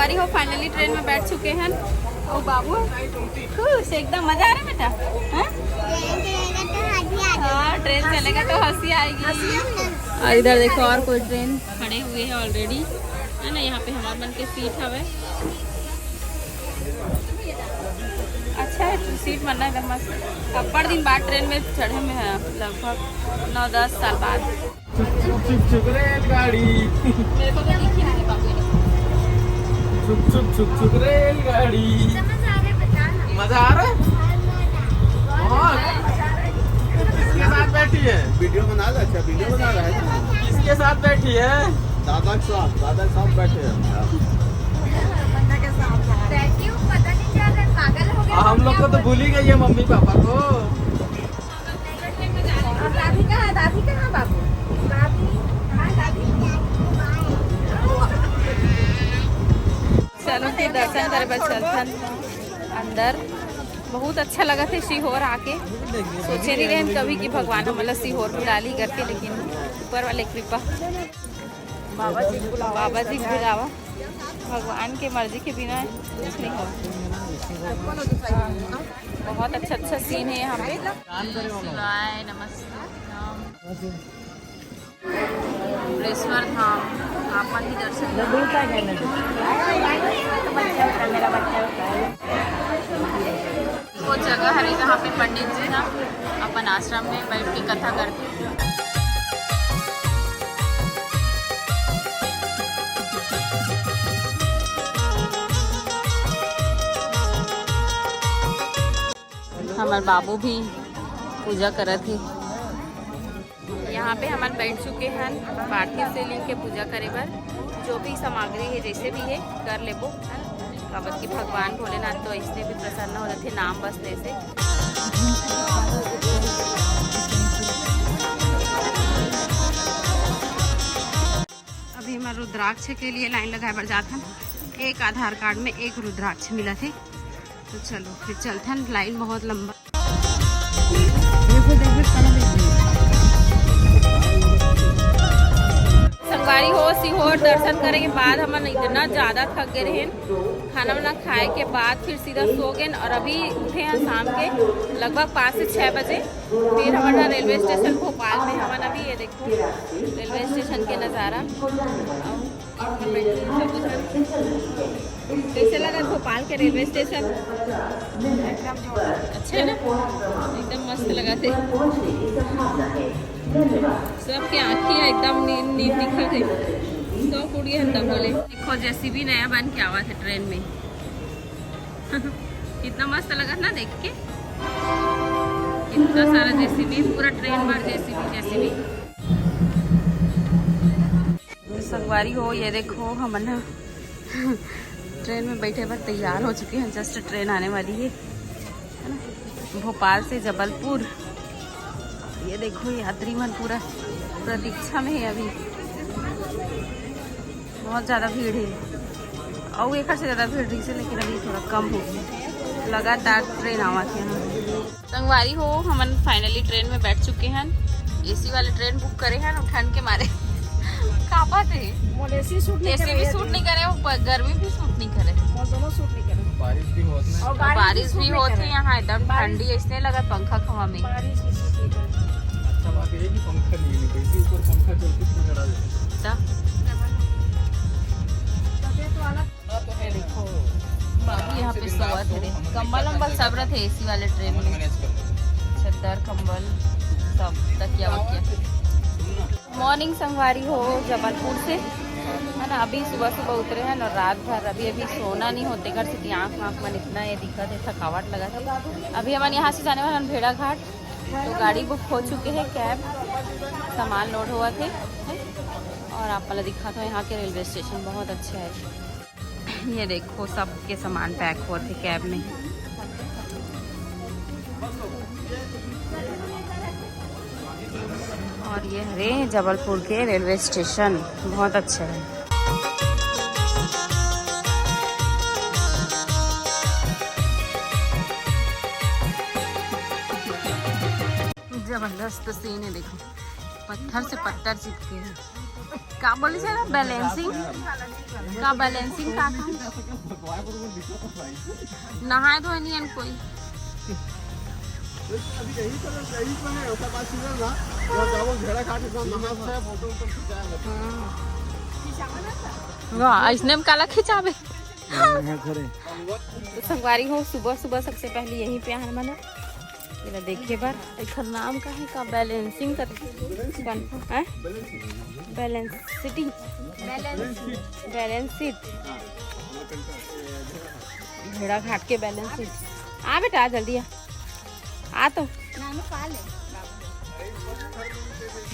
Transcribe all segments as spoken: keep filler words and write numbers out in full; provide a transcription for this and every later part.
अरे हो, finally train में बैठ चुके हैं। ओ बाबू, खुश, एकदम मजा आ रहा है बेटा। हाँ? हाँ, train चलेगा तो हंसी आएगी। और इधर देखो, और कोई train खड़े हुए हैं already, है ना। यहाँ पे हमारे मन के seat हवे। अच्छा है, seat मन ना एकदम मस्त। अब्बड़ दिन बाद train में चढ़े में है, लगभग नौ दस साल बाद। छुक छुक छुक छुक रेलगाड़ी। मेरे को तो दिख ही नहीं बाबू। छुक छुक छुक छुक रेलगाड़ी। मजा आ रहा है? बहुत। किसके साथ बैठी है? वीडियो बना रहा है? अच्छा, वीडियो बना रहा है। किसके साथ बैठी है? दादा के साथ, दादा के साथ बैठे हैं। बैठी हूँ, पता नहीं क्या है, पागल हो गया। हम लोग को तो भूल ही गई है मम्मी पापा को। और दादी कहाँ है? दादी कहाँ बाबू? दादी, हाँ, दादी। चलो फिर दर्शन करे बर चलथन अंदर। बहुत अच्छा लगत हे सीहोर आके। सोचे नहीं रहे कभी कि भगवान हमला सीहोर बुला ली करके, लेकिन ऊपर वाले कृपा। बाबा जी बुलावा। बाबा जी बुलावा। भगवान के मर्जी के बिना कुछ नहीं हो। बहुत अच्छा अच्छा scene है यहाँ पे। शिवाय नमस्ते। रामेश्वर धाम, आप मन भी दर्शन करो। वो जगह हरे जहाँ पे पंडित जी ना अपन आश्रम में बैठ के कथा करते। हमर बाबू भी पूजा करत हे। यहाँ पे हमन बैठ चुके हैं पार्थिव शिवलिंग के पूजा करे बर। जो भी सामग्री है, जैसे भी है, कर लेबो, है ना? काबर कि भगवान भोलेनाथ तो ऐसे भी प्रसन्न हो जाते नाम बसने से। अभी हमन रुद्राक्ष के लिए लाइन लगाए बर जात हन। एक आधार कार्ड में एक रुद्राक्ष मिलत हे। तो चलो फिर चलथन, लाइन बहुत लंबा। संगवारी हो, सीहोर दर्शन करे के बाद हमन इतना ज्यादा थक गए रहेन, खाना वाना खाए के बाद फिर सीधा सो गेन और अभी उठे हैं शाम के लगभग पाँच से छः बजे। फिर हमन ह रेलवे स्टेशन भोपाल में हमन अभी, ये देखो रेलवे स्टेशन के नज़ारा। कैसे लगा भोपाल के रेलवे स्टेशन? अच्छा है ना, एकदम मस्त लगा थे। सबके आँखी एकदम नींद नींद दिखा थे। सौ कुड़िया हम तब बोले। देखो जेसीबी नया बन के आवा थे ट्रेन में। कितना मस्त लगा ना देख के, कितना सारा जेसीबी, पूरा ट्रेन भर जेसीबी जेसीबी। संगवारी हो, ये देखो हमन ह ट्रेन में बैठे बर तैयार हो चुके हैं। जस्ट ट्रेन आने वाली है, है ना, भोपाल से जबलपुर। ये देखो यात्री मन पूरा प्रतीक्षा में है अभी। बहुत ज़्यादा भीड़ है। और एक से ज़्यादा भीड़ रही से, लेकिन अभी थोड़ा कम हो गया। लगातार ट्रेन आवा थे यहाँ। संगवारी हो, हमन फाइनली ट्रेन में बैठ चुके हैं। एसी वाले ट्रेन बुक करे हैं और ठंड के मारे कांपत हे। मोर एसी सूट नहीं एसी करे भी है सूट नहीं करे, ऊपर गर्मी भी सूट नहीं करे। मोर दोनों सूट नहीं करे। बारिश भी होत नहीं। और और बारिश बारिश भी भी सूट नहीं होत करे। है यहाँ, एकदम बारिश ठंडी, ऐसने लगत पंखा खवा में। बारिश भी सूट नहीं करे। अच्छा बात ये है कि पंखा नहीं है, नहीं तो एसी ऊपर पंखा चलते तो झगड़ा जाए। त तबीयत वाला ये देखो, बाबू यहाँ पे सोवत हे। कंबल उम्बल सब रहते एसी वाले ट्रेन में, चद्दर, कंबल, सब, तकिया वकिया। मॉर्निंग संगवारी हो जबलपुर से, है ना। अभी सुबह सुबह उतरे हैं और रात भर अभी अभी सोना नहीं होते घर से, कि आँख वाँख मन इतना ये दिक्कत है, थकावट लगा है। अभी हमन यहाँ से जाने वाला हन भेड़ाघाट, तो गाड़ी बुक हो चुके हैं, कैब, सामान लोड हुआ थे, और आप वाला दिखा था यहाँ के रेलवे स्टेशन बहुत अच्छा है। ये देखो, सबके सामान पैक होत हे कैब में। और ये हरे जबलपुर के रेलवे स्टेशन, बहुत अच्छा है। जबरदस्त सीन है, देखो पत्थर से पत्थर चिपके हैं। का बोले से ना, बैलेंसिंग? का बैलेंसिंग का था? नहाए धोए नहीं है कोई। वाह, ऐसने में काला खिंचावे। तो संगवारी हो, सुबह सुबह सबसे पहले यहीं पे आना मना, एला देखे बर। एखर नाम का है का? बैलेंसिंग कर, कौन है? बैलेंसिटी। बैलेंस सीट। भेड़ाघाट के बैलेंसिट। आ बेटा, आ जल्दी आ। आ तो।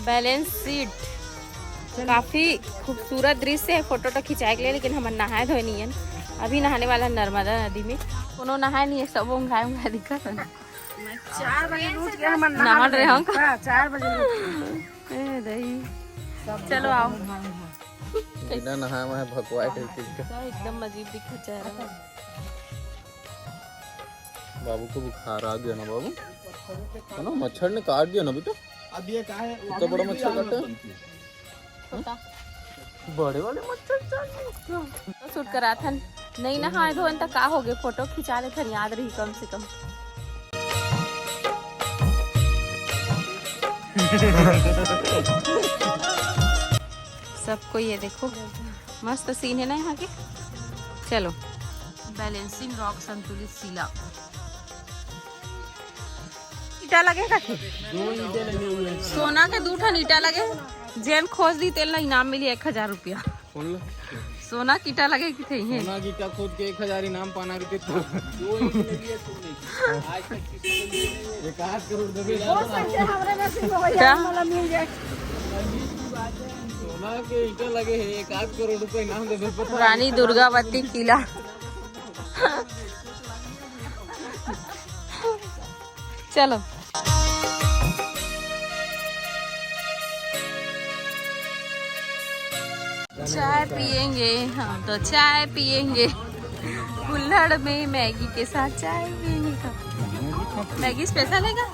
बैलेंसिट। काफी खूबसूरत दृश्य है फोटो तो खिंचाए के लिए, लेकिन हमन नहाए धोए नहीं है। अभी नहाने वाला है नर्मदा नदी में। कोनो नहाए नहीं है, सब उंघाए उंघाए दिखत है। चार बजे लूट के हमन नहा नहा रहे रहे हैं। हाँ, चार बजे लूट के। ए दही। चलो आओ। बिना नहाए में भकवाए टाइप के। एकदम अजीब दिखत जा रहा है। बाबू को बुखार आ गया ना बाबू, है ना? मच्छर ने काट दिया ना बेटा। अब ये का है, इतना बड़ा मच्छर काटा है। छोटा। बड़े वाले मच्छर चाट। तो शूट कराथन, नहीं नहाए धोए त का हो गए, फोटो खिंचा लेथन, याद रही कम से कम। सबको ये देखो, मस्त सीन है ना यहाँ के। चलो, बैलेंसिंग रॉक, संतुलित शिला। ईटा लगे का? दो ईंटे लगे हुए हैं। सोना के दू ठन ईटा लगे, जेन खोज दी तेल ला इनाम मिली एक हजार रुपया। कौन ला? सोना के ईटा लगे कि थे इहे? सोना के ईटा खोज के एक हजार इनाम पाना रुपये तो। दो ईंट लगी है सोने की। आज तक किसी को नहीं मिली है। एक आध करोड़ दे दे। हो सकते हमरे नसीब में वही का? वाला मिल जाए। सोना के ईटा लगे है, एक आध करोड़ रुपए इनाम दे दे। रानी दुर्गावती किला। चलो। चाय पियेंगे हम तो, चाय पियेंगे कुल्हड़ में मैगी के साथ, चाय पियेंगे हम। मैगी स्पेशल है क्या?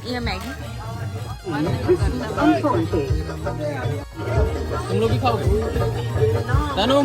ये मैगी। तुम लोग भी खाओ। तनु।